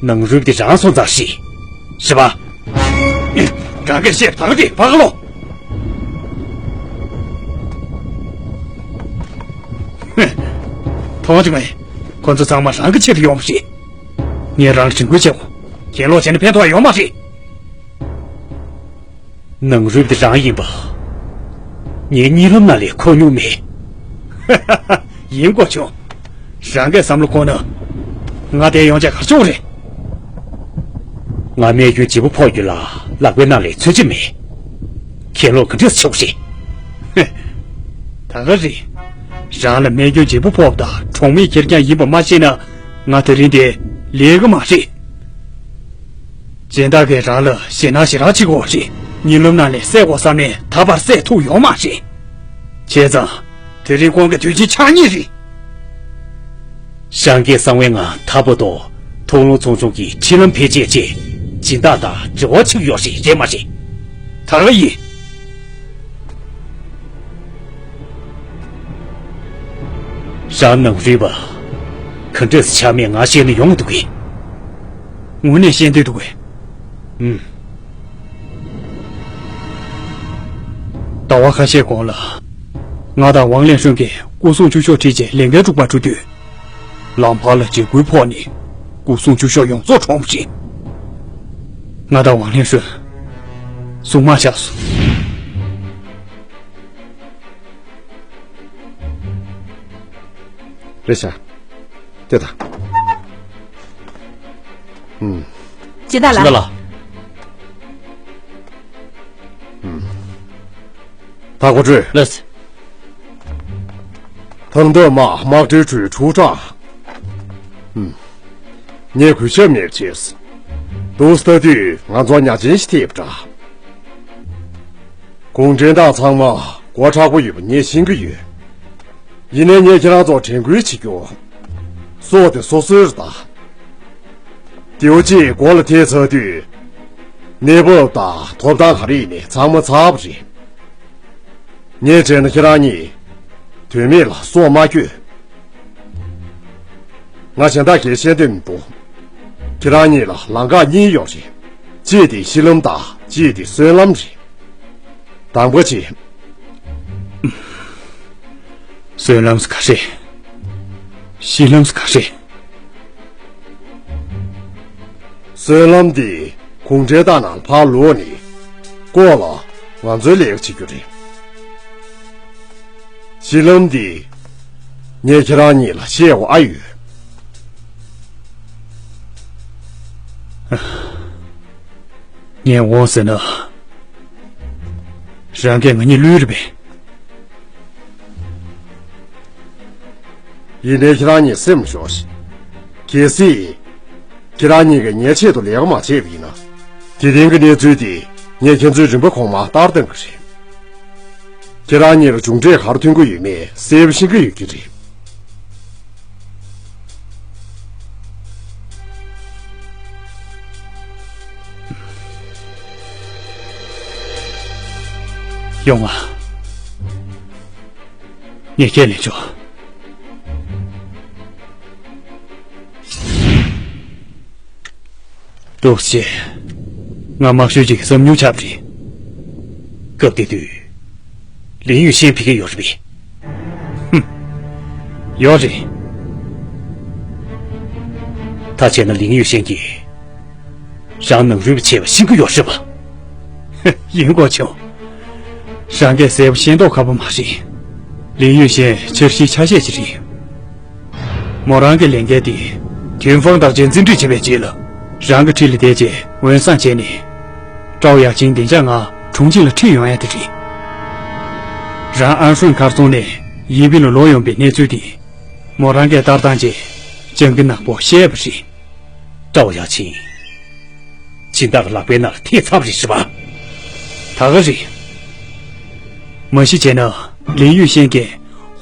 ནང་རུལ་དེ་རང་སོང་ཙང་རེད། རེད་པ། རང་གིས་བཤད་པ་དང་རེད་ཕ་ག་ལོ། མཐོང་བྱུང་ངས། ཁོ་ཚོ་ཚང་མ་རང་གི་ཆེད་དུ་ཡོང་བ་རེད། ངས་རང་ལ་དྲན་སྐུལ་བྱེད་དགོས། གྱེན་ལོག་བྱས་ན་ཕན་ཐོགས་ཡོད་མ་རེད། ནང་རུལ་དེ་རང་ཡིན་པ། ངའི་གཉིད་ལམ་ནང་ལས་འཁོར་མྱོང་མེད། ཡིན་དགོས་བྱུང་། རང་གིས་བསམ་བློ་འཁོར་ན། ང་དེ་ཡོང་ཆ་ག་ཆོག་རེད། ང་རྨས་སྐྱོན་ལྗིད་པོ་ཕོག་རྒྱུ་ལ་ལག་པའི་ནང་ལས་ཚོད་ཅིག་མེད། གྱེན་ལོག་ག་འདྲས་ཆོག་རེད། ད་ག་རེད། རང་ལ་རྨས་སྐྱོན་ལྗིད་པོ་ཕོག་པ་དང་གྲོགས་མེད་ཁེར་རྐྱང་ཡིན་པ་མ་ཤེས་ན། ང་དེ་རིང་འདིར་སླེབས་ཀྱི་མ་རེད། སྦྱིན་བདག་གིས་རང་ལ་ཞེད་སྣང་ཞེ་དྲག་བྱེད་ཀྱི་ཡོད་རེད། གཉིད་ལམ་ནང་ལས་བསད་དགོས་བསམ་ནས་ད་བར་བསད་ཐུབ་ཡོད་མ་རེད། བྱས་ཙང་། དེ་རིང་ཁོང་གི་དུས་ཆེན་འཆར་ངེས་རེད། རང་གིས་གསང་བའི་ངང་ཐར་པ་དང་མཐོང་ལམ་ཚོགས་ཆུང་གི་འཕྲིན་ལམ་འཕེལ་རྒྱས་ཆེད་སྦྱིན་བདག་དང་འབྲེལ་བ་བྱེད་ཀྱི་ཡོད་རེད། རེད་མ་རེད། ད་ག་ཡིན། རང་ནང་རུལ་པ། ག་འདྲས་ཆགས་མེད་ང་ཤེས་ན་ཡོང་འདུག་གི། དངོས་གནས་ཤེས་འདོད་འདུག་གི། ཨུམ། ཟླ་བ་ཁ་ཤས་གོང་ལ། ང་དང་ཝང་ལེན་ཧྲོན་གྱིས་སྐུ་སྲུང་བཅུ་ཤོག་ཁྲིད་བྱས་ལས་འགན་སྒྲུབ་པར་འགྲོ་དུས། ལམ་བར་ལ་འཇིགས་སྐུལ་ཕོག་ནས་སྐུ་སྲུང་བཅུ་ཤོག་ཡོངས་རྫོགས་གྲོངས་པ་རེད། ང་དང་ཝང་ལེན་ཧྲོན་སྲུང་མ་ཆགས་སོང་། རེད་ཤག་དེ་དང་། ཨུམ། སྦྱིན་བདག་ལགས། སྦྱིན་བདག་ལགས། ཨུམ། ད་གོ་སྤྲོད། ལགས། ཐང་འདབས་དམག་དམག་སྤྲེལ་ཁྲུའི་ཕྲུག་ཁྲག་ཨུམ། ངས་གུས་ཞབས་མེད་པ་བྱས། འདུག་སེ་ལྟ་དུས་ང་ཚོར་ཉ་ཆེན་ཞིག་ཐེབས་པ་འདྲ། གུང་ཁྲན་ཏང་ཚང་མ་མགོ་མཁྲེགས་པོ་ཡོད་པ་ངས་ཤེས་ཀྱི་ཡོད། ཡིན་ནའི་ངས་ཁྱེད་རང་ཚོར་དྲན་སྐུལ་བྱེད་རྒྱུ། སྲོག་དེ་སོ་སོའི་རེད་ད། དེའུ་གཅིག་མགོ་ལ་ཐེབས་ཚར་དུས། གནས་བབ་དང་ཐོབ་ཐང་ག་རེ་ཡིན་ནའི་ཚང་མ་ཚར་བ་རེད། ངས་དྲན་ན་ཁྱེད་རང་གཉིས། དོན་མེད་ལ་སྲོག་མ་གཅོད། ང་གཞན་དག་གིས་བཤད་འདོད་མི་འདུག་ཁྱེད་རང་གཉིས་ལ་ལམ་ཁ་གཉིས་ཡོད་རེད། གཅིག་དེ་གཞི་ལམ་དང་གཅིག་དེ་སོན་ལམ་རེད། དང་པོ་བྱེད། སོན་ལམ་ག་རེ། གཞི་ལམ་ག་རེ། སོན་ལམ་འདི་གུང་ཁྲན་ཏང་ནང་ཕར་ལོག་ནས་ལྐོག་ལ་ང་ཚོའི་ལས་ཀ་བྱེད་རྒྱུ་རེད། གཞི་ལམ་འདི་ངས་ཁྱེད་རང་གཉིས་ལ་བཤད་དགོས་ཨ་ཡོད། ངས་འོང་ཟེར་ན། རང་གིས་ང་གཉིས་བསླུས་རེད་པས། ཡིན་ནའི་ཁྱེད་རང་གཉིས་སེམས་ཤོར་ཞིག་གལ་སྲིད། ཁྱེད་རང་གཉིས་ཀྱིས་ངའི་ཆེད་དུ་ལས་ཀ་མ་བྱས་པ་ཡིན་ན། དེ་རིང་གི་གནས་ཚུལ་འདི་ངས་ཁྱེད་ཚོའི་རིམ་པ་གོང་མར་བསྟར་གཏང་གི་རེད། ཁྱེད་རང་གཉིས་ལ་མཇུག་འབྲས་ག་རེ་ཐོན་གྱི་ཡོད་མེད་གསལ་པོ་ཤེས་ཀྱི་ཡོད་ཀྱི་རེད། ཡོང་ང་། ངས་ཁས་ལེན་ཆོག་འདུག་སེ། ང་དམག་ཤོག་ཅིག་གི་གསང་མྱུལ་ཆགས་པ་རེད། སྐབས་དེ་དུས། ལིན་ཡུས་ཤན་ཕ་གིར་ཡོད་རེད་པས། ཧུམ། ཡོད་རེད། ད་བྱས་ན་ལིན་ཡུས་ཤན་གྱིས། རང་ནང་རུལ་པ་བྱས་པ་ཤེས་ཀྱི་ཡོད་རེད་པ། ཧེ། ཡིན་དགོས་བྱུང་། རང་གིས་གསལ་པོ་ཤེས་མདོག་ཁ་པོ་མ་རེད། ལིན་ཡུས་ཤན་འཆར་གཞིའི་ཆ་ཤས་ཤིག་རེད། མོ་རང་གི་ལས་འགན་དེ། ཐུན་ཧྥང་དང་བཅས་འཛིང་འདྲེས་བྱས་པའི་རྗེས་ལ། རང་གི་འཁྲིས་ལ་བསྡད་རྗེས་འོས་བཟང་བྱས་ནས། ཀྲའོ་ཡ་ཆིང་བདེ་འཇགས་ངང་གྲོང་ཁྱེར་ལ་ཁྲིད་ཡོང་ཡ་དེ་རེད། རང་ཨན་ཧྲུན་མཁར་རྫོང་ནས་ཡི་པིན་ལ་ལོག་ཡོང་པའི་གནས་ཚུལ་དེ། མོ་རང་གིས་ལྟ་སྟངས་ཀྱིས་སྤྱང་ཀི་ནག་པོ་བཤད་པ་རེད། ཀྲའོ་ཡ་ཆིན། སྦྱིན་བདག་གི་ལག་པའི་ནང་ལ་ཐེབས་ཚར་བ་རེད། རེད་པ། ད་ག་རེད། མ་གཞི་བྱས་ན་ལིན་ཡུས་ཤན་གྱིས་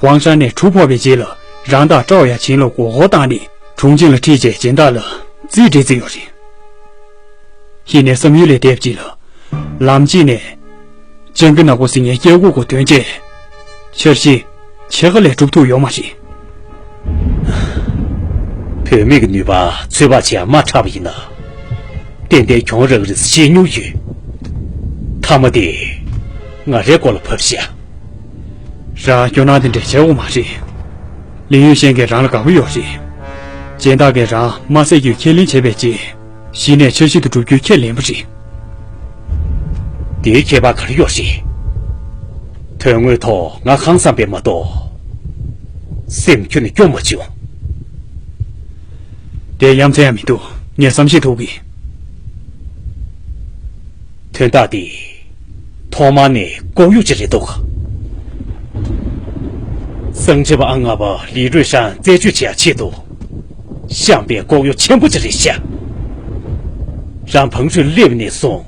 ཝང་ཧྲན་ནས་གྲུ་ཕོག་པའི་རྗེས་ལ་རང་དང་ཀྲའོ་ཡ་ཆིན་ལ་མགོ་སྐོར་བཏང་ནས་གྲོང་ཁྱེར་ལ་ཁྲིད་རྗེས་སྦྱིན་བདག་ལ་རྩིས་སྤྲད་རྩིས་ཡོད་རེད། ཡིན་ནའི་བསམ་ཡུལ་ལས་འདས་པ་ཅིག་ལ། ལམ་གཅིག་ནས། སྤྱང་ཀི་ནག་པོ་ཟིང་ངའི་སྐྱེ་སྒོ་གོ་དོན་བཅས། འཆར་གཞི། ཕྱེད་ཀ་ལས་གྲུབ་ཐུབ་ཡོད་མ་རེད། བུད་མེད་ཀྱི་ནུས་པ་ཚོད་དཔག་བྱེད་ཡ་དམའ་དྲགས་པ་ཡིན་ན། ཏན་ཏན་གྱོང་རག་རེད་ཟེར་བཤད་མྱོང་ཡོད། མཐའ་མ་དེ། ང་རའི་མགོ་ལ་བབས་ཤག་རང་སྐྱོ་སྣང་དེ་འདྲ་བྱེད་དགོས་མ་རེད། ལིན་ཡུས་ཤན་གྱིས་རང་ལ་དགའ་པོ་ཡོད་རེད། སྦྱིན་བདག་གིས་རང་དམར་ཟས་རྒྱུ་ཁས་ལེན་བྱས་པའི་རྗེས། གཞི་ནས་འཆར་གཞི་དེ་བསྒྲུབ་རྒྱུའི་ཁས་ལེན་པ་རེད། དེའི་ཁྱད་པར་ག་རེ་ཡོད་རེད། དོན་དངོས་ཐོག་ང་ཧང་སངས་པས་མ་གཏོགས། སེམས་ཁྱོན་ནས་སྐྱོ་མ་བྱུང་། དེ་ཡ་མཚན་ཡང་མི་འདུག་ངས་བསམ་ཤེས་ཐུབ་གི། དོན་དག་འདི། ཐོག་མར་ནས་ལྐོག་གཡོ་ཅིག་རེད་འདུག་སང་ཕྱི་པ་ཨང་ལྔ་པ་ལི་རུས་ཧྲན་རྩད་གཅོད་བྱེད་ཡ་ཆེད་དུ། བཤམས་པའི་ལྐོག་གཡོ་ཆེན་པོ་ཅིག་རེད་ཤག་རང་བང་སྒྲིག་སླེབས་ནས་བཟུང་།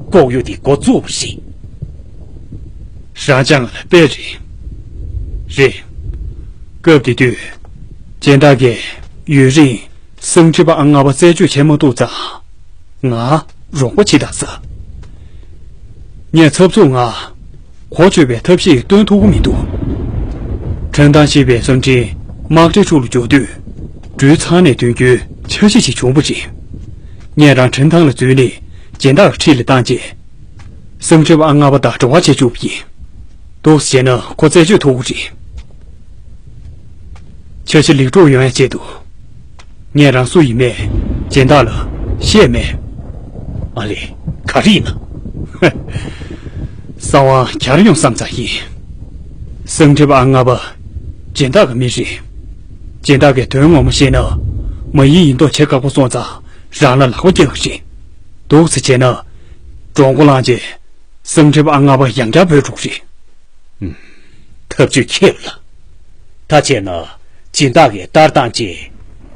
ལྐོག་གཡོ་འདི་འགོ་བཙུགས་པ་རེད། རང་ཅག་ང་ལ་དཔེ་རེད། རེད། སྐབས་དེ་དུས། སྦྱིན་བདག་གིས་ཡུན་རིང་སང་ཕྱི་པ་ཨང་ལྔ་པ་རྩད་གཅོད་བྱེད་མ་ཐུབ་ཙང་། ང་རོགས་པ་བྱེད་དང་ཟེར། ངས་འཚབ་འཚུབ་ངང་གོ་ཆོད་པའི་ཐབས་ཤེས་སྟོན་ཐུབ་ཀྱི་མི་འདུག་ཁྲིན་ཐང་ཞེས་པའི་བཟོ་འདྲའི་དམག་གྲའི་ཕྱོགས་ལ་འཇུག་དུས། སྦྲུལ་ཚང་ནས་འདོན་རྒྱུའི་འཆར་གཞི་ཞིག་བྱུང་བ་རེད། ངས་རང་ཁྲིན་ཐང་ལ་འཛུལ་ནས་སྦྱིན་བདག་གི་འཁྲིས་ལ་བཏང་རྗེས། སང་ཕྱི་པ་ཨང་ལྔ་པ་དང་འབྲེལ་བ་བྱེད་བཅུག་པ་ཡིན། འདུག་སེ་བྱས་ན་ཁོ་རྩད་གཅོད་ཐུབ་ཀྱི་རེད། འཆར་གཞི་ལེགས་གྲུབ་ཡོང་ཡ་ཆེད་དུ། ངས་རང་སུ་ཡིན་མེད་སྦྱིན་བདག་ལ་བཤད་མེད། ཨ་ལས། ག་རེ་ཡིན་ན། གསང་བ་གྱར་ཡོང་བསམ་ཚར་ཡིན། སང་ཕྱི་པ་ཨང་ལྔ་པ་སྦྱིན་བདག་གི་མི་རེད། སྦྱིན་བདག་གིས་དོན་ངོ་མ་ཤེས་ན་མ་ཡིན་ཡིན་མདོག་བྱེད་ཁག་པོ་སོང་ཙང་རང་ལ་ལག་པ་འཁྱེར་བ་རེད། འདུག་སེ་བྱས་ན། གྲོང་སྒོ་བླངས་རྗེས། སང་ཕྱི་པ་ཨང་ལྔ་པ་ཡང་བསྐྱར་འབོད་འགྲོ་གི་རེད། ཐབས་ཇུས་མཁས་པ་ལ། ད་བྱས་ན། སྦྱིན་བདག་གིས་ལྟ་སྟངས་ཀྱིས།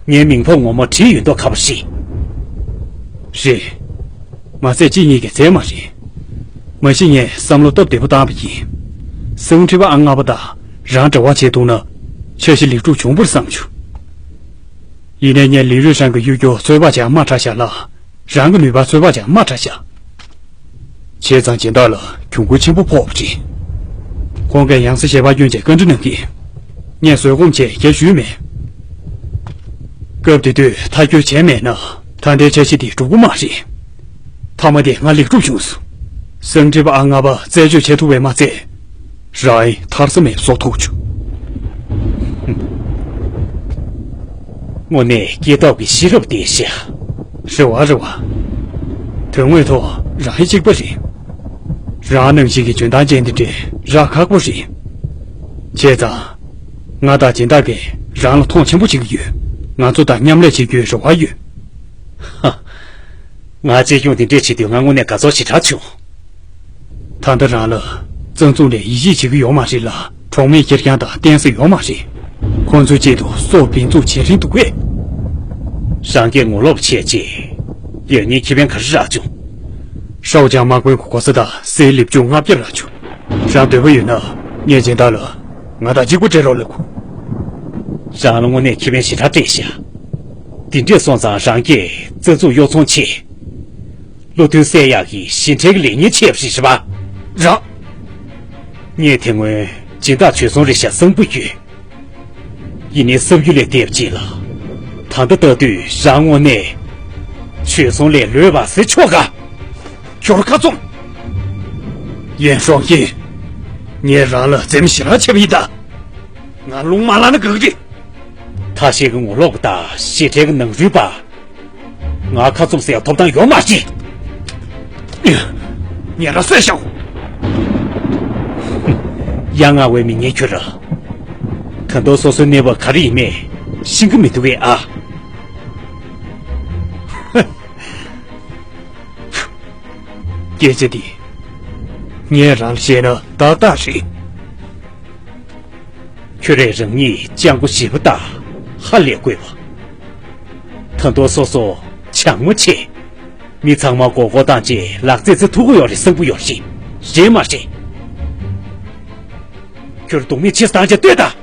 ངའི་མིང་ཕབ་ངོ་མ་བྲིས་ཡོད་མདོག་ཁ་པོ་རེད། རེད། མ་ཚད་གཅིག་གཉིས་ཀྱིས་བཙལ་མ་རེད། མ་གཞི་ངས་བསམ་བློ་སྟབས་བདེ་པོ་བཏང་བ་ཡིན། སང་ཕྱི་པ་ཨང་ལྔ་པ་དང་རང་འབྲེལ་བ་བྱེད་ཐུབ་ན། འཆར་གཞི་ལེགས་གྲུབ་བྱུང་བར་བསམ་བྱུང་། ཡིན་ནའི་ངས་ལི་རུས་ཧྲན་གྱི་གཡོ་སྒྱུ་ཚོད་དཔག་བྱེད་ཡ་དམའ་དྲགས་ཤག་ལ། རང་གི་ནུས་པ་ཚོད་དཔག་བྱེད་ཡ་དམའ་དྲགས་ཤག་བྱས་ཙང་སྦྱིན་བདག་ལ་གྱོང་གུན་ཆེན་པོ་ཕོག་པ་རེད། ཁོང་གིས་ཡང་སེ་ཞལ་པར་བསྐྱོན་བྱས་བཀའ་འདྲི་གནང་གིས། ངས་བཟོད་སྒོམ་བྱས་རྒྱ་ཞུས་མེད། སྐབས་དེ་དུས་ཐག་གཅོད་བྱས་མེད་ན་ད་ལྟའི་འཆར་གཞི་འདི་འགྲུབ་ཀྱི་མ་རེད། མཐའ་མ་དེ་ང་ལེགས་གྲུབ་བྱུང་སོང་། སང་ཕྱི་པ་ཨང་ལྔ་པ་རྩད་གཅོད་བྱེད་ཐུབ་པས་མ་ཚད། རང་ཨེ་ཐར་ས་མེད་པ་བཟོ་ཐུབ་བྱུང་། དངོས་གནས་སྐྱེས་སྟོབས་ཀྱི་ཤེས་རབ་ལྡན་ཤག་རེད་བ་རེད་བ། དོན་དངོས་ཐོག་རང་ཨེ་གཅིག་པ་རེད། རང་ནང་བཞིན་གྱི་འཇོན་ཐང་ཅན་དེ་འདྲ་རག་ཁག་པོ་རེད། བྱས་ཙང་། ང་དང་སྦྱིན་བདག་གིས་རང་ལ་མཐོང་ཆེན་པོ་བྱེད་ཀྱི་ཡོད། ང་ཚོ་དང་མཉམ་ལས་བྱེད་རྒྱུའི་རེ་བ་ཡོད། ཧ། ང་གཅེས་སྐྱོང་དེ་འདྲས་བྱེད་དུས་ང་དངོས་གནས་དགའ་ཚོར་ཞེ་དྲག་བྱུང་། ད་ལྟ་རང་ལ་རྩ་འཛུགས་ནས་ཡིད་ཆེས་བྱེད་ཀྱི་ཡོད་མ་རེད་ལ། གྲོགས་མེད་ཁེར་རྐྱང་དང་བརྟེན་ས་ཡོད་མ་རེད། ཁོང་ཚོའི་ཆེད་དུ་སྲོག་འབེན་འཛུགས་བྱེད་རན་འདུག་གས། རང་གིས་ངོ་ལོག་བྱས་རྗེས། ལས་ངན་ཁེ་ཕན་ག་རེ་རག་བྱུང་། ཧྲའོ་ཅང་དམག་དཔོན་གྱི་གོ་ས་དང་གསེར་ལེབ་ཆུང་ལྔ་བརྒྱ་རག་བྱུང་། རང་འདོད་པ་ཡོད་ན་ངས་སྦྱིན་བདག་ལ་ང་དང་གཅིག་པ་སྤྲད་རོགས་ལབ་དགོས། རང་ལ་དངོས་གནས་ཁེ་ཕན་ཞེ་དྲག་སྤྲད་ཤག་དེ་འདྲས་སོང་ཙང་རང་གིས་རྩ་འཛུགས་གཡོ་ཚོང་བྱེད། བློ་མཐུན་གསལ་ཡག་གི་ཞི་ཁྲལ་གྱི་ལས་གཉེར་བྱས་པ་རེད་པ། རང་། ངས་དེ་སྔོན་སྦྱིན་བདག་བྱོལ་སོང་རེད་ཤག་གསང་པོ་ཡོད། ཡིན་ནའི་བསམ་རྒྱུ་ལས་འདས་པ་ཅིག་ལ། ད་ལྟ་ལྟ་དུས་རང་དངོས་གནས་བྱོལ་སོང་ལས་ལོས་པ་ཟེར་ཆོག་ག་ཁྱོད་ཁ་བཙུམ། ཡན་ཧྲོང་ཧི། ངས་རང་ལ་འཛེམ་ཞེ་དྲག་བྱས་པ་ཡིན་ད། ང་རླུང་མ་ལངས་ན་དགའ་གི་རེད། ཐ་ཤལ་གྱི་ངོ་ལོག་པ་དང་ཞི་ཁྲལ་གྱི་ནང་རུལ་པ། ང་ཁ་བཙུམ་ཟེར་ཡ་ཐོབ་ཐང་ཡོད་མ་རེད། ངས་རང་གསོད་བཞག་ཡ་ང་བའི་མི་ངན་ཁྱོད་ར། ད་དུང་སོ་སོའི་གནས་བབ་ག་རེ་ཡིན་མིན་ཤེས་ཀྱི་མི་འདུག་གས་ཨ། སྐད་ཆ་འདི། ངས་རང་ལ་བཤད་ན་ཏག་ཏག་རེད། ཁྱོད་རས་རང་ཉིད་སྤྱང་པོ་ཞེ་པོ་དང་ཧ་ལས་དགོས་པ། ད་དུང་སོ་སོ་བྱང་མོ་ཆེ། མི་ཚང་མ་མགོ་སྐོར་བཏང་བྱས་ལག་རྩེད་རྩེ་ཐུབ་ཀྱི་ཡོད་རེད་བསམ་གྱི་ཡོད་རེད། རེད་མ་རེད། ཁྱོད་རང་སྡུག་མིག་ཕྱིས་བཏང་བྱས་ལྟོས་དང་